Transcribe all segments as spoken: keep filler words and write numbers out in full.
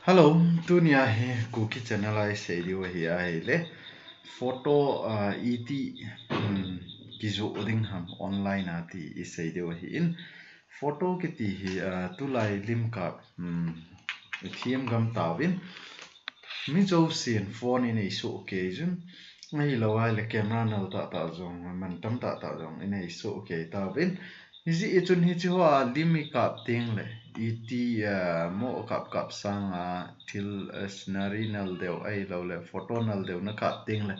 Hello, tunia hi Kuki channel a isei diu ahi ahile photo, ah, iti, hmm, kijoh ding ham online a ti isei diu ahin. Photo kiti hi, ah, tulai lim kap, hmm, ithem gam tauvin. Mi jousen phone inei soh kei jun. Ahilou ahile camera nal tah tah jong, mantam tah tah jong inei soh kei tauvin. Hijeh chun hiche hoa lim ikap teng le, iti, ah, mo kap kap sanga thil, ah, scenery nal deu ahilou le, photo nal deu na kap teng le.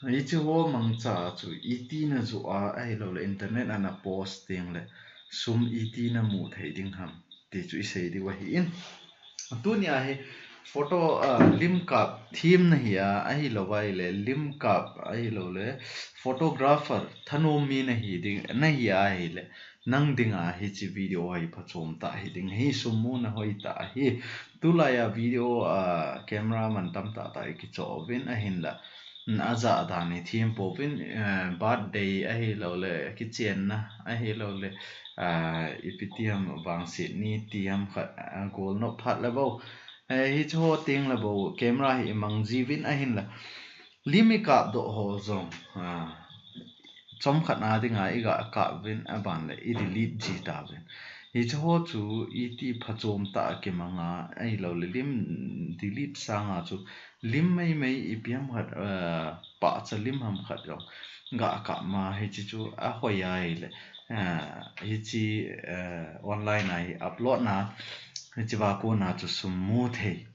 Hiche ho mangcha chu iti na joh a ahilou le, internet a na post teng le, sum iti na mu thei ding ham ti chu isei diu ahin. Tunia hi photo, ah, lim kap them na hi a, ahilou ahile, lim kap ahilou le, photographer thanom mi na hi ding, na hi ahile, nang dinga hiche video hi phachom tah hi ding, hi sum mu na hoi tah hi. Tulai a video, ah, camera mantam tah tah ikichoh uvin ahinla. Ajah dan ithem pouvin, eh, birthday ahilou le, kichenna ahilou le, ah, ipi ti ham vangset ni ti ham khat, ah, gol nop phat le bou. Eh, hiche ho teng le bou, camera hi imang jiuvin ahinla. Lim ikap doh ho jong, ah, chomkhat na dinga iga kap uvin aban le i delete ji tauvin. Hiche ho chu iti phachom tah kimanga ahilou le lim delete sanga chu lim mai mai ipi ham khat, eh, pahcha lim ham khat jong ga kap ma hiche chu ahoi ahile, eh, hiche, eh, online a hi upload na hiche va kona chu sum mu thei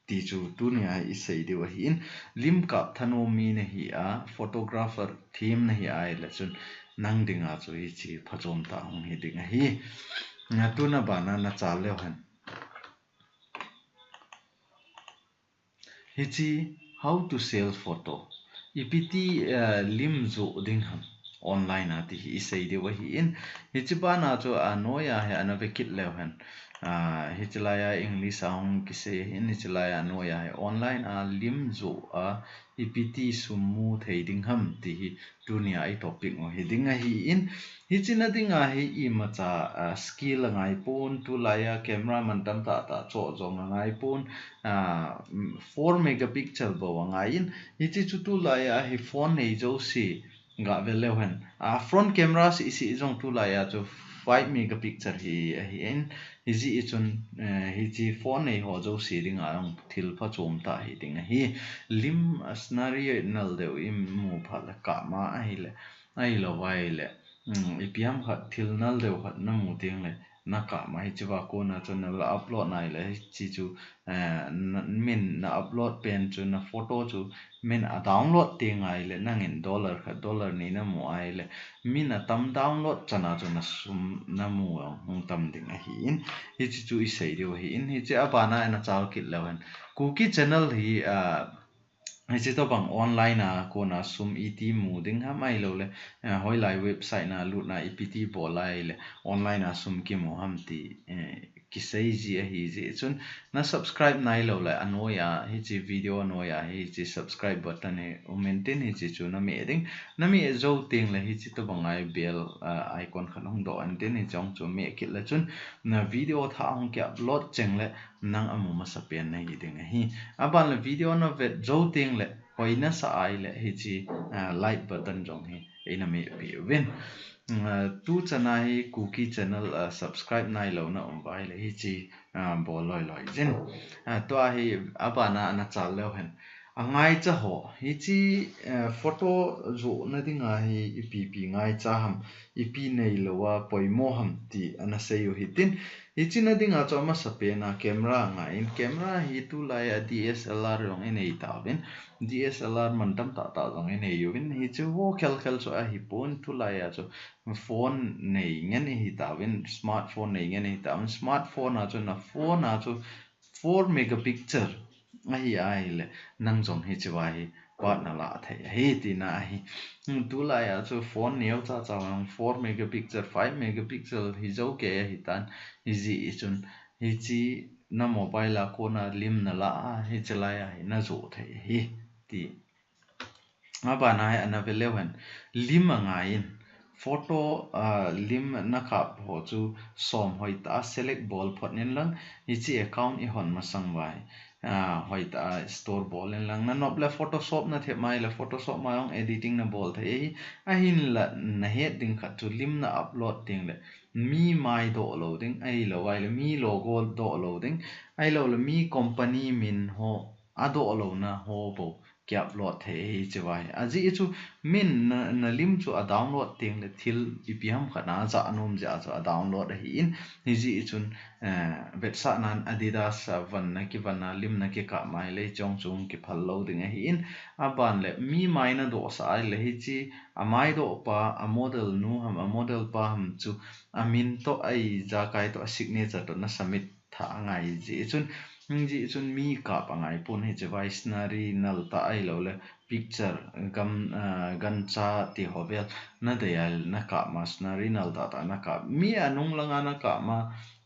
ti chu tunia isei diu ahin. Lim kap thanom mi na hi a, photographer them na hi ahile chun nang dinga chu hiche phachom tah hung hi ding ahi. Na tuna bana na chal leu hen. Hiche how to sell photo. Ipi ti, eh, lim joh ding ham online a ti hi isei diu ahin. Hiche bana chu anoiya hi ana ve kit leu hen. Ah, hiche laiya English a hung kisei ahin, hiche laiya anoiya hi online a lim joh a ipi ti sum mu thei ding ham ti hi tunia i topic u hi ding ahin. Hiche na dinga hi imacha, ah, skill angai pon, tulaiya camera mantam tah tah choh jong angai pon, ah, mm, four megapixel bou angai in. Hiche chu tulaiya hi phone nei jouse ga ve leu hen. Ah, front camera seh seh jong tulaiya chu five megapixel hi ahin. Hijeh chun, eh, hiche phone nei ho jouse dinga jong thil phachom tah hi ding ahi. Lim, ah, scenery nal deu imu phat le kap ma ahile, ahilou ahile, um, ipi ham khat thil nal deu khat na mu teng le na kap ma, hiche va kona chu na la upload na ahile hiche chu, eh, na, min na upload pen chu na photo chu min a download teng ahile nangin dollar khat dollar ni na mu ahile min atam download chana chu na sum na mu hung tam ding ahin. Hiche chu isei diu ahin. Hiche abana ana chal kit leu hen. Kuki channel hi, ah, hiche tobang online a kona sum iti mu ding ham ahilou le, eh, hoilai website na lutna ipi ti bol ahile online a sum kimu ham ti, eh, kisei ji ahi jeh chun na subscribe nailou le anoiya hiche video anoiya hiche subscribe button hi um intin hiche chu na meh ding. Na meh jou teng le hiche tobang a bell, ah, icon khat hung doh intin hiche jong chu meh kit le chun na video thah hung ki upload cheng le nang amu masapen na hi ding ahi. Aban le video na vet jou teng le hoi na sa ahile hiche, ah, like button jong hi eina meh peh uvin. Ah, tu chana hi Kuki channel, ah, subscribe nailou na um uva ahile hiche, ah, bol loi loi jin. Ah, tua hi abana ana chal leu hen. Angaicha ho, hiche, eh, photo joh na dinga hi ipi ipi ngaicha ham, ipi neilou a poimo ham ti ana sei u hitin. Hiche na dinga chu amasapen a camera angai in, camera hi tulaiya D S L R jong inei tauvin, D S L R mantam tah tah jong inei uvin, hiche ho khel khel chu ahipon, tulaiya chu phone nei ngen ihi tauvin, smartphone nei ngen ihi tauvin, smartphone a chu na phone a chu four megapixel ahi ahile nang jong hiche va hi part na la thei ahi tina ahi. Hmm, tulaiya chu phone neo cha cha vang four megapixel, five megapixel hi jou kei ahi tan, hijeh chun hiche na mobile a kona lim na la a hiche laiya hi na joh thei ahi ti. Abana hi ana ve leu hen. Lim angai in. photo, ah, lim na kap ho chu som hoitah a select bol phot in lang, hiche account i hon masang uva hi, ah, hoitah a store bol in lang. Na nop le Photoshop na thep mai le Photoshop ma jong editing na bol thei ahi. Ahinla na het ding khat chu lim na upload ding le mi mai doh lou ding, ahilou vai le mi logo doh lou ding, ahilou le mi company min ho a doh louna ho bou ki upload thei ahi hiche uva hi. Ajeh chu min na, na lim chu a download teng le thil ipi ham khat na a ja nom jeh a chu a download ahi in, hijeh chun, eh, vetsahnan Adidas a van na kivan a lim na kikap mai le chong chung kiphal lou ding ahi in, aban le mi mai na doh sah ai le hiche a mai doh pa, a model nu ham, a model pa ham chu a min toh a ijakai toh a signature toh na submit thah angai jeh chun, jeh chun mi kap angai pon hiche uva hi scenery nal tah ahilou le picture gam, ah, gancha ti ho vel na dei a na kap ma scenery nal tah tah na kap. Mi a nung langa na kap ma,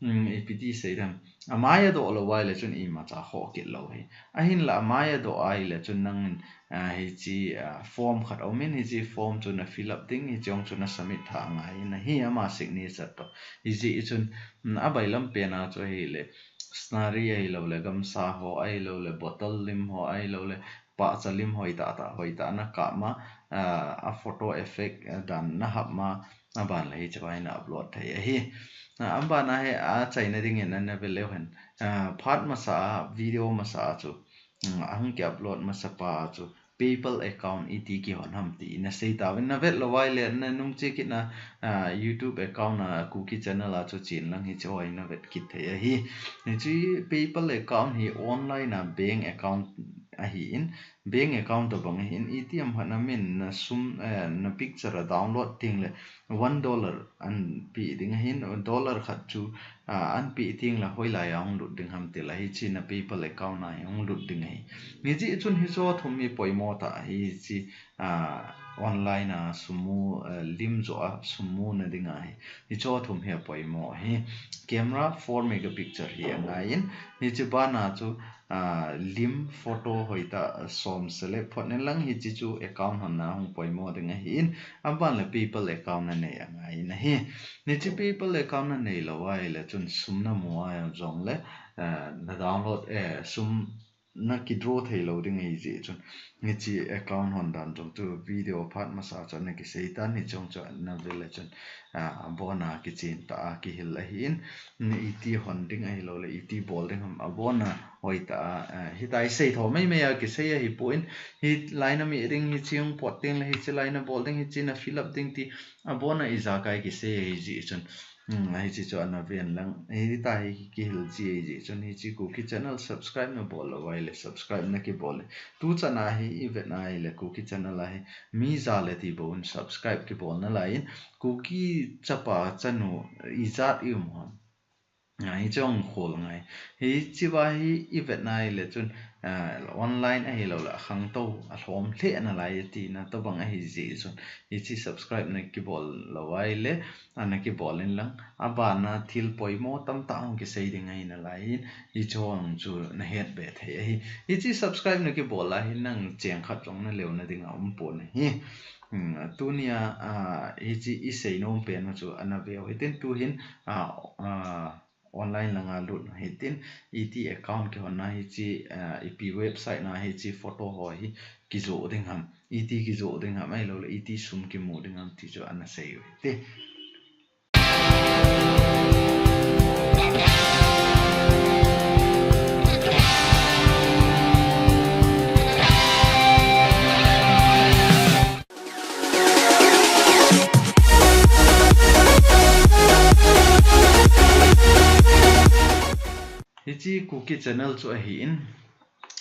um, ipi ti sei dem. A mai a doh lou vai le chun imacha khoh kit lou hi. Ahinla a mai a doh ai le chun nangin, ah, hiche, ah, form khat um in hiche form chu na fill up ding, hiche jong chu na submit thah angai in ahi ama signature toh. Hijeh chun, um, a bailam pen a chu ahile scenery ahilou le, gamsa ho ahilou le, bottle lim ho ahilou le, pahcha lim hoitah tah, hoitah na kap ma, ah, a photo effect, ah, dan na hap ma, aban le hiche uva hi na upload thei ahi. Ah, aban a hi a chaina dingin na, na ve leu hen. Ah, phat masa a, video masa a chu, um, a hung ki upload masa pa a chu, PayPal account iti kihon ham ti na sei tauvin, na vet lou vai le na nung che kit na, ah, YouTube account a Kuki channel a chu chen lang hiche ho hi na vet kit thei ahi. Hiche PayPal account hi online a bank account ahi in, bank account tobang ahi in, itiham khat na min na sum, eh, na picture a download teng le one dollar an pe ding ahi in, dollar khat chu ah, an pe teng le hoilai a hung lut ding ham ti le hiche na PayPal account a hi hung lut ding ahi. Hijeh chun hiche thum hi poimo tah ahi hiche, ah, online a sum mu, ah, lim joh a sum mu na ding ahi. Hiche thum hi apoimo ahi. Camera four megapixel hi angai in hiche ban a chu, ah, lim photo hoitah, ah, som select phot in lang hiche chu account hon na hung poimo ding ahi in aban le PayPal account na nei angai in ahi. Hiche PayPal account na nei lou vai le chun sum na mu a jong le, eh, na download, eh, sum na ki draw thei lou ding ahi jeh chun. Hiche account hon dan jong chu video phat masa chun na kisei tan hiche jong chu na ve le chun, ah, abon a kichen tah a kihil ahi in, iti hon ding ahilou le, iti bol ding ham abon a hoitah a, ah, hitia sei tho mai mai a kisei ahi pon, hilai na meh ding hiche hung pot ding le hiche lai na bol ding hiche na fill up ding ti abon a ijakai kisei ahi jeh chun. Hmm, hiche chu ana ven lang. Hitia hi kihil ji ahi jeh chun hiche Kuki channel subscribe na bol lou vai le subscribe na kibol le. Tu chan a hi i vet na le Kuki channel a hi mi ja le ti bou in subscribe kibol na lai in Kuki chapa chanu ijat i um ham. Ah, hiche hung khol ngai. Hiche va hi i vet na le chun, ah, online ahilou le akhangtou alhom lheh na lai tina tobang ahi jeh chun. Hiche subscribe na kibol lou vai le, ana kibol in lang, aban a thil poimo tamtah hung kisei ding ahi na lai in, hiche hung chu na het be thei ahi. Hiche subscribe na kibol a hi nang cheng khat jong na leo na ding a um pon ahi. Hmm, tunia, ah, hiche i sei nom pen u chu ana veu hitin tu hin, ah, ah, online langa lut hitin iti account kihon na hiche, ah, ipi website na hiche photo ho hi kijoh ding ham, iti kijoh ding ham, ahilou le iti sum kimu ding ham ti chu ana sei u hite. Hiche Kuki channel chu ahi in,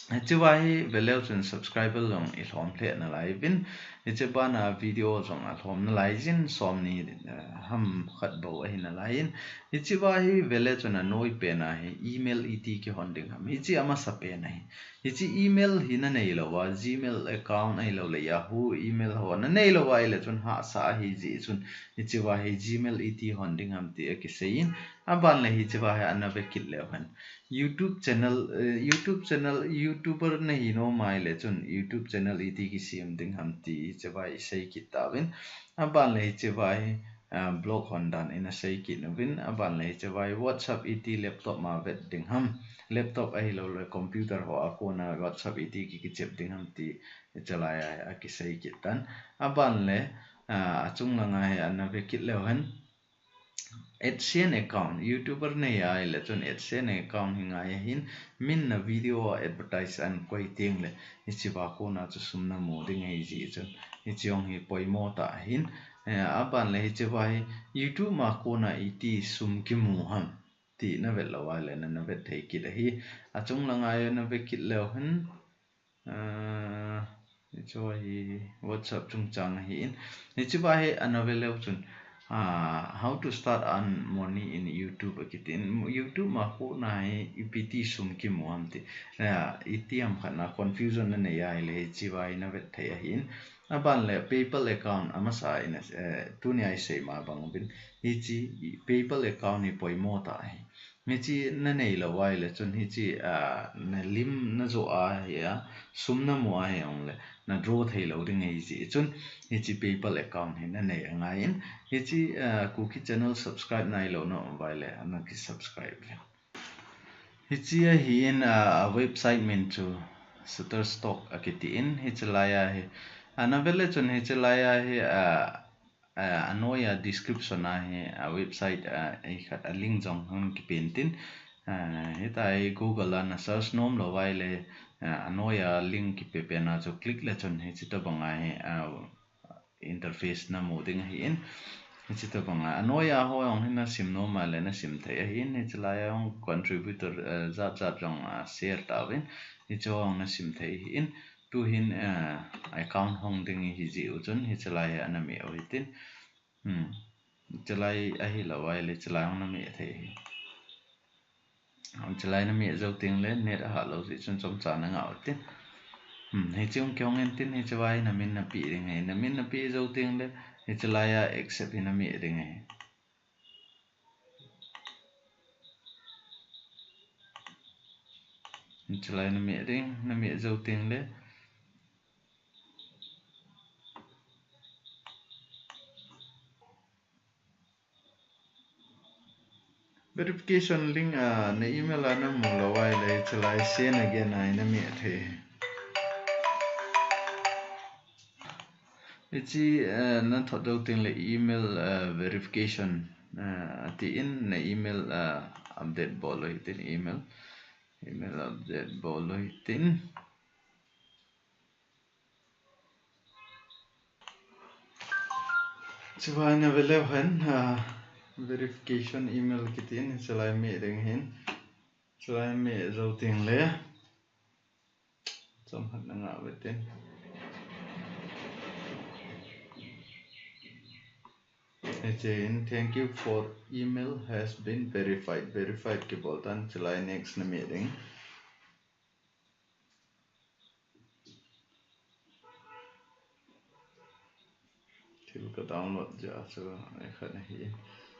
hiche va hi ve leu chun subscriber jong i lhom lheh na lai uvin, hiche ban a video jong alhom na lai jin, somni, eh, ham khat bou ahi na lai in, hiche va hi ve le chun anoi pen a hi email iti kihon ding ham, hiche amasa pen ahi. Hiche email hi na nei lou va, Gmail account ahilou le Yahoo email ho na nei lou va ahile chun hahsa ahi jeh chun, hiche va hi Gmail iti hon ding ham ti a kisei in, Aban le hiche va hi ana ve kit leu hen. YouTube channel, eh, YouTube channel, YouTuber nahi nom ahile chun YouTube channel iti kisem ding ham ti hiche va isei kit tauvin. Aban le hiche va hi, ah, blog hon dan in asei kit uvin. Aban le hiche va hi WhatsApp iti laptop ma vet ding ham. Laptop ahilou le computer ho a kona WhatsApp iti ki, kichep ding ham ti hiche lai a, akisei kit tan. Aban le, ah, achung langa hi ana ve kit leu hen. AdSense account, YouTuber nei ahile chun AdSense account hi ngai ahin, min na video a advertise ana koi teng le, hiche va kona chu sum namu ding ahi jeh chun, hiche jong hi poimo tah ahin, eh, aban le hiche va hi YouTube ma kona iti sum kimu ham ti na vet lou ahile na, na vet thei kit ahi, achung langa hi na vet kit leu hen. Ah, hiche va hi WhatsApp chungchang ahin. Hiche va hi ana ve leu chun, ah, how to start earn money in YouTube akitin. YouTube ma kona hi ipi ti sum kimu ham ti. Ah, iti ham khat na confusion na nei ahile hiche va hi na vet thei ahin. Aban le PayPal account amasa in, eh, tunia isei ma bang uvin. Hiche PayPal account hi poimo tah ahi. Hiche na nei lou ahile chun hiche, ah, na lim na jo ahi a, sum namu ahi jongle, na draw thei lou ding ahi jeh chun, hiche PayPal account hi na nei angai in, hiche, ah, Kuki channel subscribe nailou na um uva ahile, na ki subscribe le. Hiche ahin, ah, a website min chu Shutterstock akiti in, hiche lai a hi. Ana ve le chun hiche lai a hi, ah, ah, anoiya description a hi, ah, website, ah, ei khat a link jong hung kipen tin. Ah, hitia hi Google a na search nom lou ahile, ah, anoiya link kipe pen a chu click le chun hiche tobang a hi, ah, interface namu ding ahin. Hiche tobang a, anoiya ho jong hi na sim nom ahile na sim thei ahin. Hiche lai a jong contributor, ah, jat jat jong, ah, share tauvin. Hiche ho jong na sim thei ahin. Tuhin, eh, account hong ding ihi jeh u chun, hiche lai hi ana meh u hitin. Hmm. Hiche lai ahilou ahile, hiche lai hong na meh thei hi. Hiche lai na meh jou teng le, net ahah lou jeh chun chomcha na ngah u hitin. Hmm. Hiche hung kihong in tin, hiche va hi na min na peh ding ahi. Na min na peh jou teng le, hiche lai a accept hi na meh ding ahi. Hiche lai na meh ding, na meh jou teng le. Verification link, ah, na email a na mu lou ahile, hiche lai send again a hi na meh thei. Hiche, eh, na thot jou teng le email, eh, verification, eh, atin na email, eh, update bol u hitin email. Email update bol u hitin. Hiche va hi na ve leu hen, ah, verification email kitin, hiche lai meh ding ahin. Hiche lai meh jou teng le. Chomkhat na ngah u hitin. Hiche in, "Thank you for email has been verified." Verified kibol tan, hiche lai next na meh ding. Thil ka download jeh a chu, eh, khat ahi.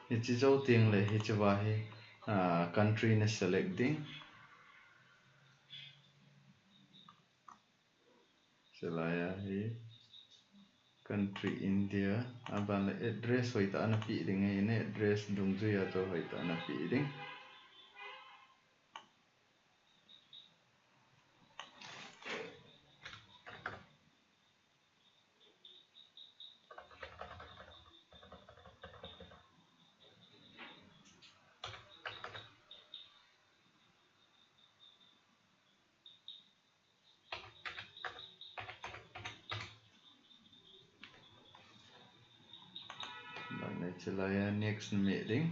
Hiche jou teng le, hiche va hi, ah, country na select ding. Hiche lai a hi, country India. Aban le address hoitah a na peh ding ahi, na address dungjui a chu hoitah a na peh ding. Bang na hiche lai a next meh ding.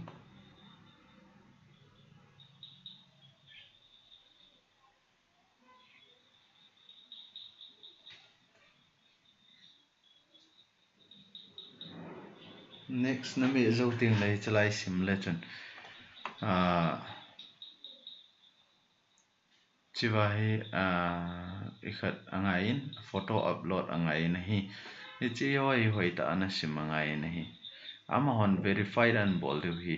Next na meh jou teng le hiche lai sim le chun. Ah, hiche va hi, ah, ikhat angai in, photo upload angai in ahi. Hiche ho hi hoitah a na sim angai in ahi. Amahon verified ana bol diu ahi.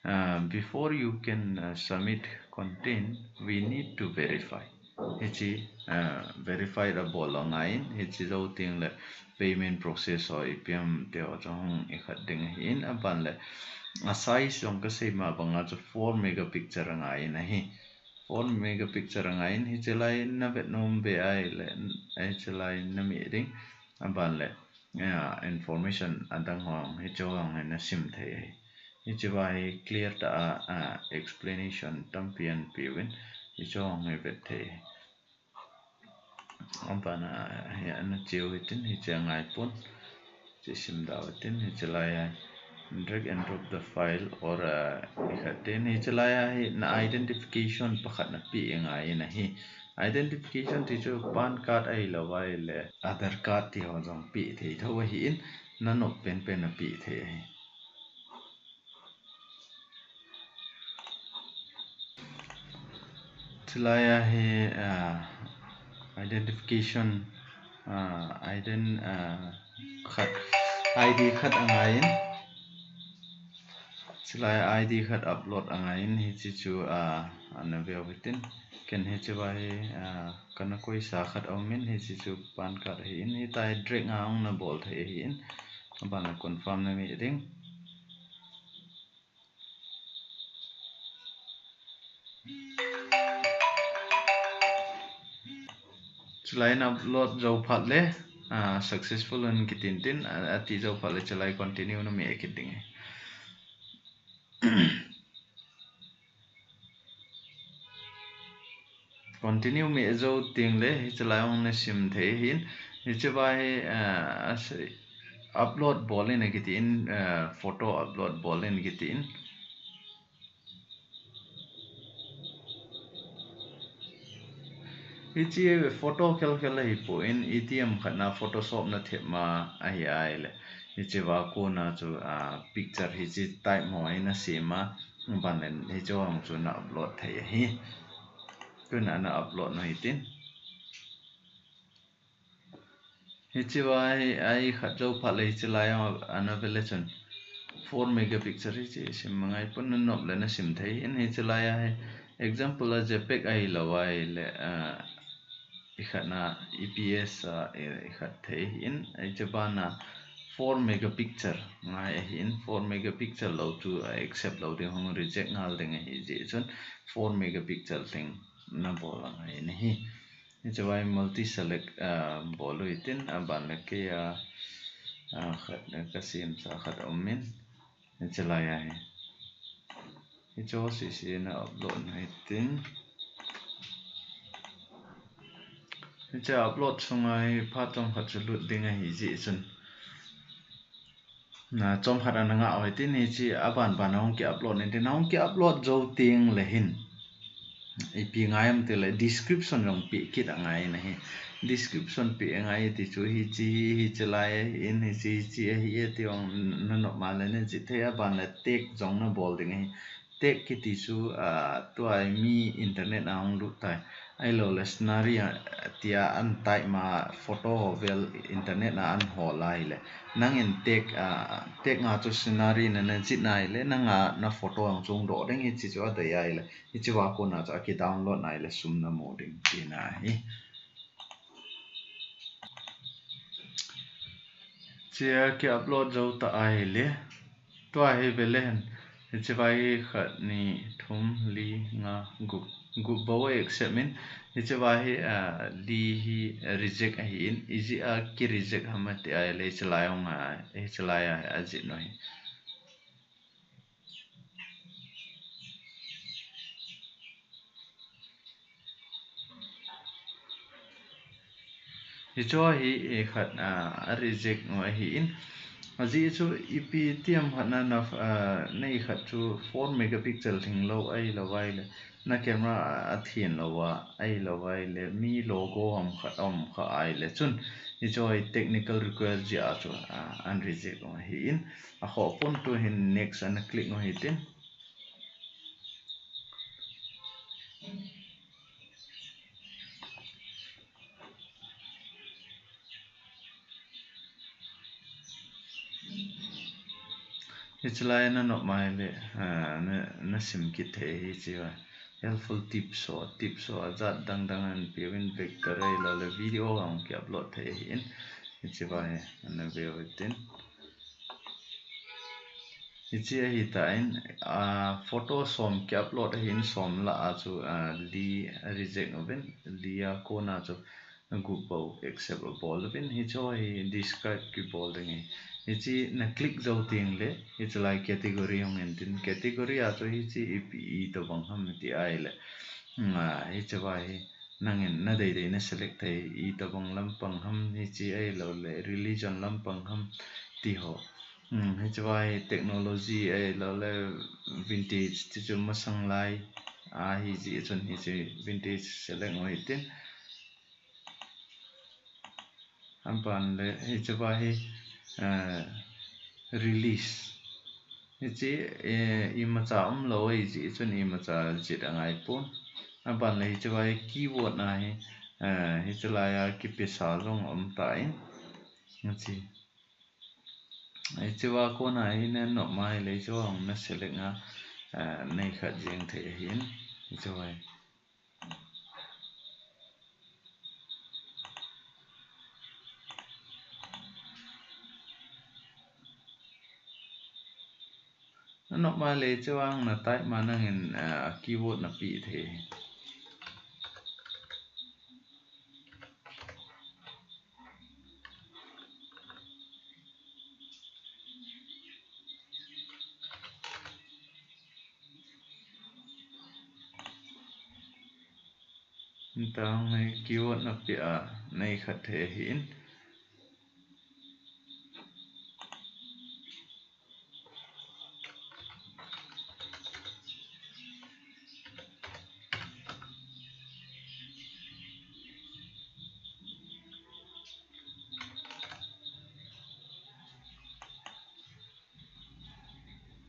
Uh, before you can uh, submit content, we need to verify. Hichi uh, verify da bol angaiyin, hichi jou teng le payment process ho ipi ham ti ho chu hung ikhat ding ahin, aban le a size jong kasei ma banga chu four megapixel angaiyin ahi. Four megapixel angaiyin, hichi lai na vet nom be ahile, hichi lai na meh ding, aban le information adang ho hichu hung hi na sim thei ahi. Hichi va hi clear tah a explanation tampi ahin peuvin, hichu hung hi vet thei ahi. Aban a hi ana cheu hitin, hichi angai pon. Hichi sim dau hitin, hichi lai a drag and drop the file or uh, ikhat tin, hichi lai a hi na identification pakhat na pe angaiyin ahi. Identification ti chu PAN card ahilou ahile Aadhaar card ti ho jong pe thei tho ahin, na nop pen pen na pe thei ahi. Hichi lai a hi uh, identification uh, ident uh, khat, I D khat angaiyin. Hichi lai a I D khat upload angaiyin, hichi chu uh, ana veu hitin. Ken hichi va hi uh, kana koisa khat aumin, hichi chu PAN card ahin, hitia hi drag nga hung na bol thei ahin. Aban le confirm na meh ding. Hichi lai na upload jou phat le uh, successful ahin kitin tin, uh, ati jou phat le hichi lai continue na meh kit ding. Continue meh jou teng le hichi lai hung na sim thei ahin, hichi va hi uh, upload bol in akitin, uh, photo upload bol in akitin. Hichi photo khel khel ahipon, itiham khat na Photoshop na thep ma ahi ahile, hichi va kona chu uh, picture hichi type ho hi na sem a, aban le hichu hung chu na upload thei ahi. Tuna na upload na hitin. Hichi va hi, a ikhat jou phat le hichi lai a ana ve le chun four megapixel hichi sim angai pon, na nop le na sim thei ahin. Hichi lai a hi example a JPEG ahilou ahile uh, ikhat na E P S a ikhat thei ahin, hichi va na four megapixel ngai ahin, four megapixel lou chu uh, accept lou ding, hung reject ngal ding ahi jeh chun four megapixel lhing na bol angai ahi. Hichi va hi multi select uh, bol u hitin, aban le kei a uh, khat ka semsa khat aumin. Hichi lai a hi, hichu sese na upload na hitin. Hichi upload sunga hi phat chomkhat chu lut ding ahi jeh chun na chomkhat ana ngah u hitin, hichi aban ban a hung ki upload in tin, hung ki upload jou teng le hin ipi ngai ham tile description jong pe kit angai ahi. Description pe angai ti chu hichi hi, hichi lai ahin, hichi hichi ahi e ti jong na nop ma le na jih thei, aban le tag jong na bol ding ahi. Tag kiti chu uh, tua mi internet a hung lut tai, ahilou le scenery uh, tia an type ma photo ho vel internet a an hol ahile, nangin tag uh, tag nga chu scenery na na jih na ahile, nanga na photo jong chu hung doh ding, hichi chu adei ahile, hichi va kona chu aki download na ahile sum na mu ding tina ahi. Hichia ki upload jou ta ahile, tua hi ve le hen, hichi va hi khat, ni, thum, li, nga, gup, gup bou accept in, hichi va hi uh, li hi uh, reject ahin, ijeh a ki reject ham ati ahile hichi lai a hung a, hichi lai a ajih u ahi. Hichu hi ikhat uh, a reject u ahin, ajeh chu ipi tiam khat na na uh, na ikhat chu four megapixel lhing lou ahilou ahile, na camera uh, athen lou a ahilou ahile, mi logo ham khat um kha ahile chun, hichu hi technical request jeh a chu uh, an reject u ahin, akhoh pon tu hin next ana click u hitin. Hiche lai a na nop mai le, ah, na, na sim kit thei hiche a. Helpful tips ho, tips ho, ajat dang dang ahin peuvin, vector ahilouleh video a hung ki upload thei ahin. Hiche va hi, ana veu hitin. Hiche ahitan, ah, photo som ki upload ahin, som lah a chu, ah, li a reject uvin, li a kona chu gup bou accept abol uvin, hiche hi discard kibol ding ahi. Hiche na click jou teng le, hiche lai category hung in tin, category a chu hiche ipi, itobang ham ti ahile. Nga, hiche va hi nangin na deidei na select thei, itobang lampang ham hiche ahilouleh religion lampang ham ti ho. Hmm, hiche va hi technology ahilouleh vintage ti chu masang lai ahi jeh chun hiche vintage select u hitin. Aban le hiche va hi, eh, release. Hiche, eh, imacha umlou ahi jeh chun imacha jeh angai pon. Aban le hiche va hi keyword na hi, eh, hiche lai a kipesa jong um tan. Hiche. Hiche va kona hi na nop mai le hiche va hung na select nga, eh, nei khat jeng thei ahin. Hiche va hi. Na nop mai le hiche va hung na type ma nangin, eh, keyword na pe thei. Tang hi keyword na pe a nei khat thei ahin.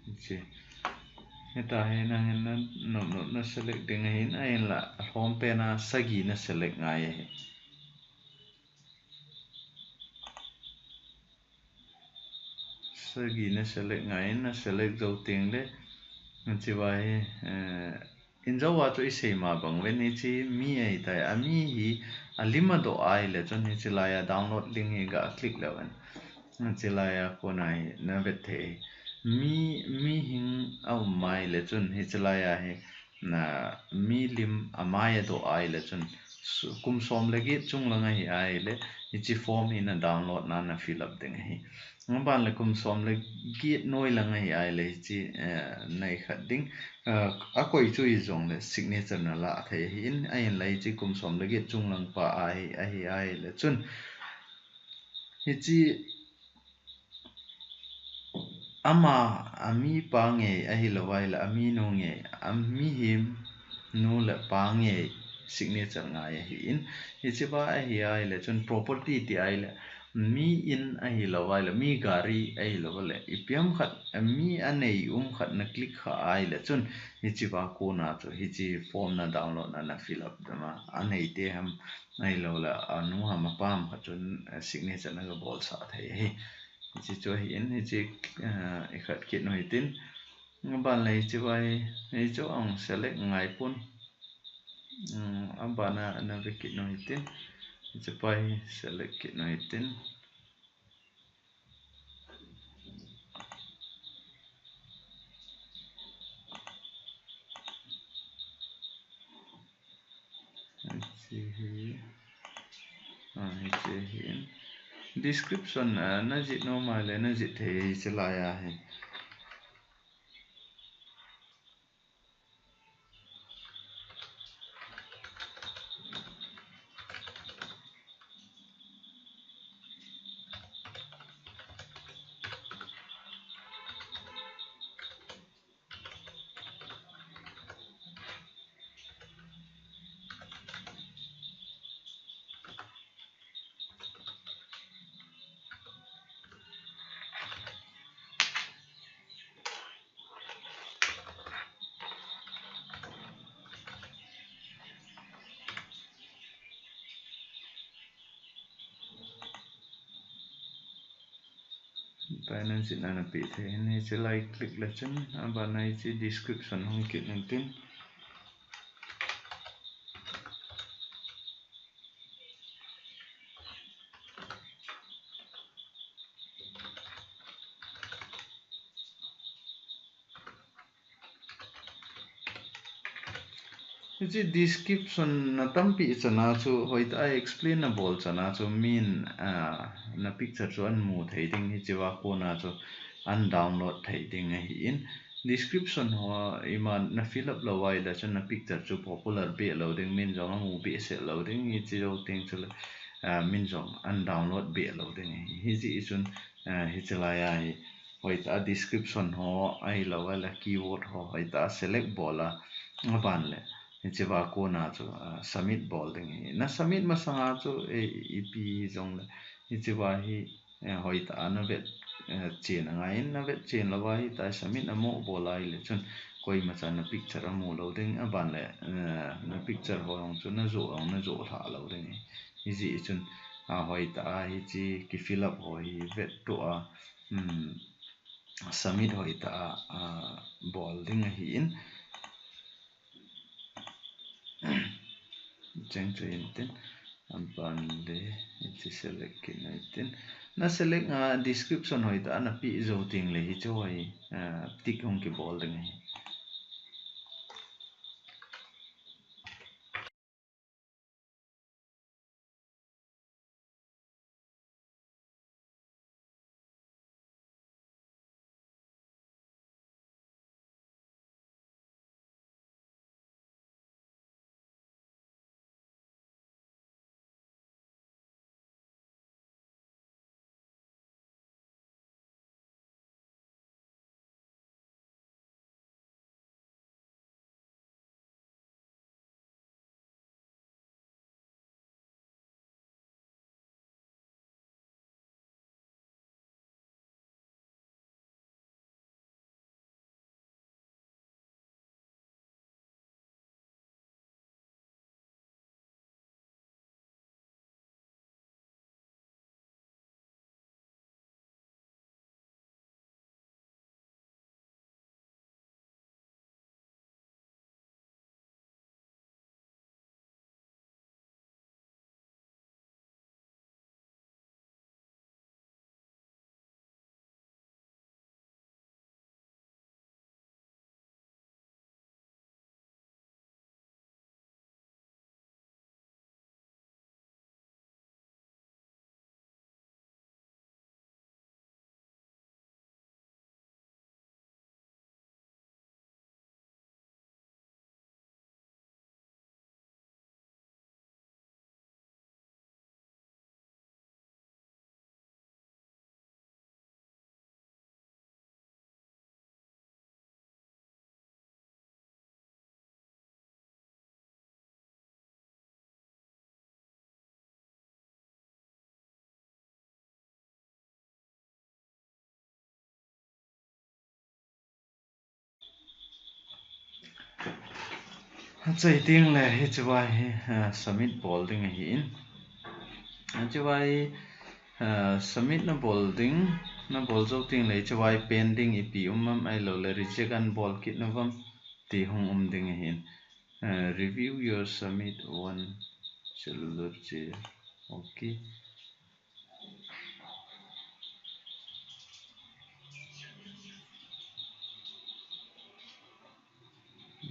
Hiche. Hita hi nangin na nop nop na select ding ahin, ahinla home pen a sagi na select ngai ahi. Sagi na select ngai in, na select jou teng le, hiche va hi, eh, in jou a chu i sei ma bang uvin hiche mi ahitai, a mi hi a lim a doh ahile chun hiche lai a download link hi ga click leu hen. Hiche lai a kona hi na vet thei. Mi, mi hing a um mai le chun hiche lai a hi, na mi lim a mai a doh ahile chun su-, kum som le get chung lang ahi ahile, hiche form hi na download na, na fill up ding ahi. Aban le kum som le get noi lang ahi ahile hiche, eh, nei khat ding. Eh, a koi chu hijongle signature na la thei ahin, ahinla hiche kum som le get chung lang pa ahi, ahi ahile chun. Hiche Ama, a mi pa ngei ahilou ahile, a mi nu ngei, a mihem nu le pa ngei signature ngai ahin, hiche va ahi ahile chun property ti ahile, mi in ahilou ahile, mi gari ahilou ahile, ipi ham khat, a mi anei um khat na click kha ahile chun, hiche va kona chu, hiche form na download na, na fill up dama, anei te ham, ahilou le, anu ham apa ham khat chun, eh, signature na ga bolsah thei ahi. Hiche chu ahin, hiche, eh, i khat kit u hitin. Aban le hiche va hi, hiche ahung select ngai pon. Hmm, aban a na ve kit u hitin. Hiche pa hi select kit u hitin. Hiche hi, ah, hiche hi. Description, ah, na jih nom a le, na jih thei hiche lai a hi. Finance in ana pe thei. Hiche lai click le chun, abana hiche description hung kit in tin. Hiche description na tampi chana chu, hoitah a explain na bol chana chu, min, ah, na picture chu an mu thei ding, hiche va kona chu an download thei ding ahi in. Description ho ima na fill up lou ahile chun na picture chu popular beh lou ding, min jong amu behseh lou ding, hiche jou teng chule, ah, min jong an download beh lou ding ahi. Hijeh chun, ah, hiche lai a hi, hoitah a description ho, ahilou ahile keyword ho, hoitah a select bol a, aban le, hiche va kona chu, ah, submit bol ding ahi. Na submit masanga chu, eh, ipi jongle, hiche va hi, eh, hoitah a na vet, eh, chen angai in, na vet chen lou va hitia submit na mo bol ahile chun, koima chan na picture amu lou ding, aban le, eh, na picture ho jong chu na jo jong na jo lha lou ding ahi. Hijeh chun, ah, hoitah a hiche ki fill up ho hi vet to a, um, submit hoitah a, ah, bol ding ahi in. Cheng chu in tin, aban le, hiche select kit na in tin. Na select a description hoitah a na pe jou teng le hiche ho hi, ah, tick hung kibol ding ahi. Achai teng le hiche va hi, ah, submit bol ding ahi in. Hiche va hi, ah, submit na bol ding, na bol jou teng le hiche va hi pending ipi um am ahilou le reject an bol kit na vam ti hung um ding ahi in. Ah, review your submit one cellular jail. Okay.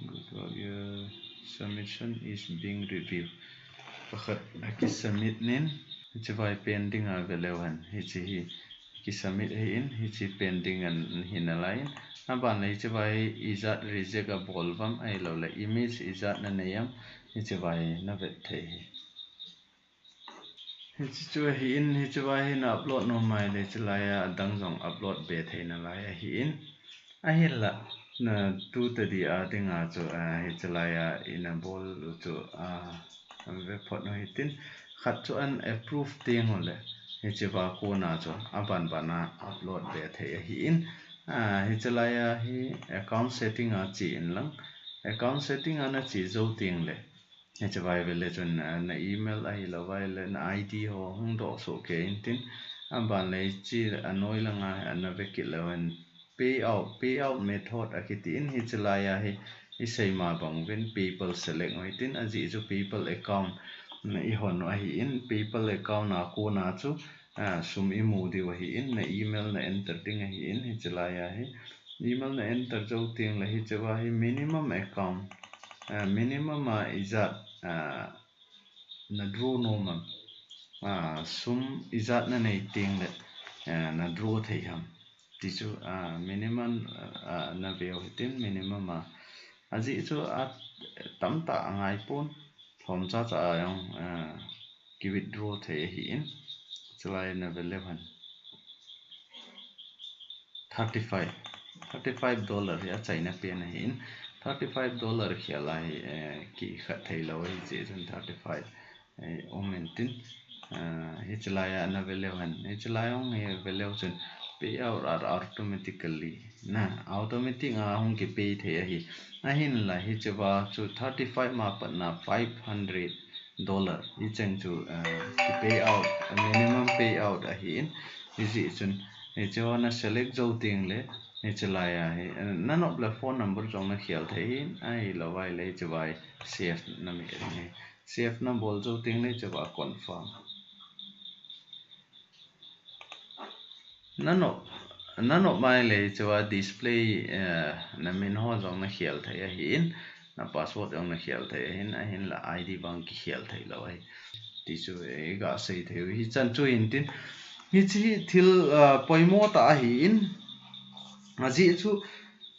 Good work. Your submission is being reviewed. Pakhat aki submit in, hiche va hi pending a ve leu hen. Hiche hi ki submit ahi in, hiche pending ahi nalai in. Aban le hiche va hi ijat reject abol vam ahilou le image ijat na nei am, hiche va hi na vet thei ahi. Hiche chu ahi in, hiche va hi na upload nom mai le, hiche lai a adang jong upload be thei nalai ahi in. Ahinla, na tu tadi a dinga chu, ah, hiche lai a ina bol u chu, ah, ve phot u hitin. Khat chu an approve teng u le, hiche va kona chu aban ban a upload be thei ahi in. Ah, hiche lai a hi account setting a che in lang. Account setting a na che jou teng le, hiche va hi ve le chun, ah, na email ahilou va le na I D ho hung doh soh kei in tin. Aban le hiche anoi langa hi ana ve kit leu hen, payout, payout method akiti in, hiche laiya hi isei ma bang uvin PayPal select u hitin, ajeh chu PayPal account na ihon u ahin, PayPal account a kona chu, ah, sum imu diu ahin, na email na enter ding ahin, hiche laiya hi email na enter jou teng le hichea hi minimum account, ah, minimum a ijat, ah, na draw nom am, ah, sum ijat na nei teng le, ah, na draw thei ham ti chu, ah, minimum, ah, na veu hitin, minimum a, ajeh chu atamtah angai pon, lhomcha cha a jong, ah, ki withdraw thei ahin, chulai na ve leu hen. Thirty-five, thirty-five dollar hi achaina pen ahin, thirty-five dollar khel a hi, eh, kikhat thei lou ahi, hiche chun thirty-five, eh, um intin, eh, hiche laiya na ve leu hen, hiche lai hung hi ve leu chun payout are automatically, na, automatic a hung ki pay thei ahi, ahinla hichea chu thirty-five ma patna five hundred dollar hicheng chu, eh, ki payout, minimum payout ahin, hijeh chun, hichea na select jou teng le, hiche laiya hi, eh, na nop le phone number jong na khel thei ahin, ahilou vai le hichea hi save na meh ding ahi. Save na bol jou teng le hichea confirm. Na nop, na nop mai le hichea display, eh, na min ho jong na khel thei ahin, na password jong na khel thei ahin, ahinla I D vang kikhel thei lou ahi. Ti chu, eh, iga sei thei u hichan chu hintin. Hiche hi thil, ah, poimo tah ahin. Ajeh chu,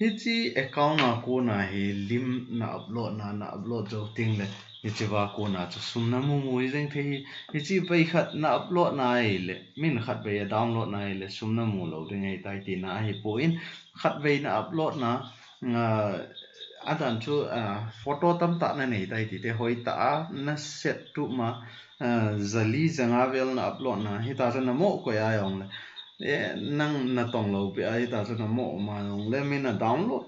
hiche account a kona hi lim na upload na, na upload jou teng le, hichea kona chu sum na mumu jeng thei hi. Hiche vei khat na upload na ahile, min khat vei a download na ahile, sum na mu lou ding ahitai tina ahipon, khat vei na upload na, ah, adan chu, ah, photo tamtah na nei tai tite, hoitah a na set tup ma, ah, jali janga vel na upload na, hita chu na mo koi a jong le, eh, nang na tong lou pi a, hita chu na mo ma jong le, min a download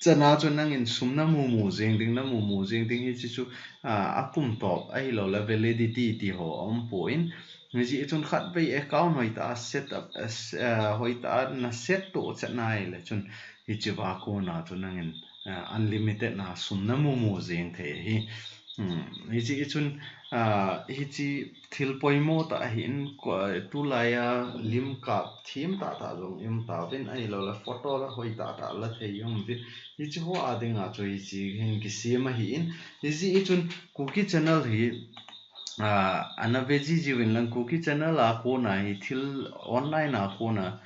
chana chu nangin sum na mumu jeng ding, na mumu jeng ding hiche chu, ah, akum top ahilou le validity ti ho aum pon, hijeh chun khat vei account hoitah a set up, ah, hoitah a na set to chana ahile chun hichea kona chu nangin, ah, unlimited na sum na mumu jeng thei ahi. Hmm, hijeh chun, ah, hiche thil poimo tah ahin, ko-, tulaiya lim kap them tahtah jong i um tauvin ahilou le photo la hoitah tah la thei i um uvin. Hiche ho a dinga chu hiche hin kisem ahin. Hijeh chun Kuki channel hi, ah, ana ve jiji uvin lang Kuki channel a kona hi thil online a kona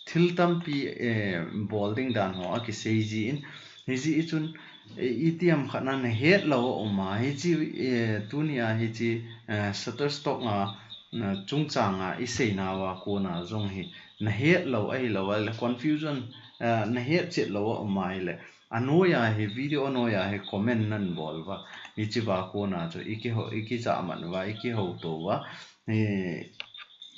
thil tampi, eh, bol ding dan ho akisei jin. Hijeh chun, eh, itiham khat na na het lou a um a, hiche, eh, tunia hiche, eh, Shutterstock a, na chungchang a isei nauva kona jong hi na het lou ahilou le confusion, eh, na het chet lou a um ahile, anoiya hi video anoiya hi comment nan bol uva, hichea kona chu iki ho, iki jahmat uva, iki houto uva, eh,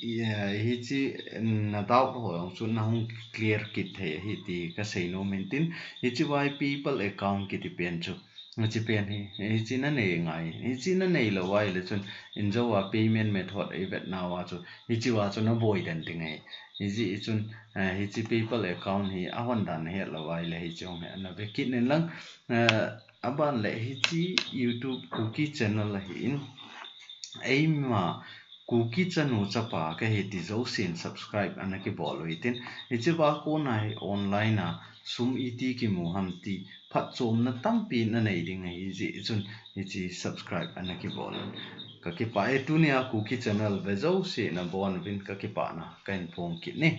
I, eh, hiche na doubt ho jong chu na hung clear kit thei ahi ti ka sei nom in tin, hiche vai PayPal account kiti pen chu, hiche pen hi, hiche na nei ngai, hiche na nei lou vai le chun, in jou a payment method i vet nauva chu, hiche va chu na boi den ding ahi. Hijeh chun, eh, hiche PayPal account hi ahon dan na het lou vai le hiche hung hi ana ve kit in lang, eh, aban le hiche YouTube Kuki channel ahin, eima Kuki chanu chapa kahi ti jousen subscribe ana kibol u hitin, hiche va kona hi online a sum iti kimu ham ti phatchomna tampi na nei ding ahi jeh chun hiche subscribe ana kibol un. Ka kipah e, tunia Kuki channel ve jouse na bon uvin ka kipahna ka hin phong kit e.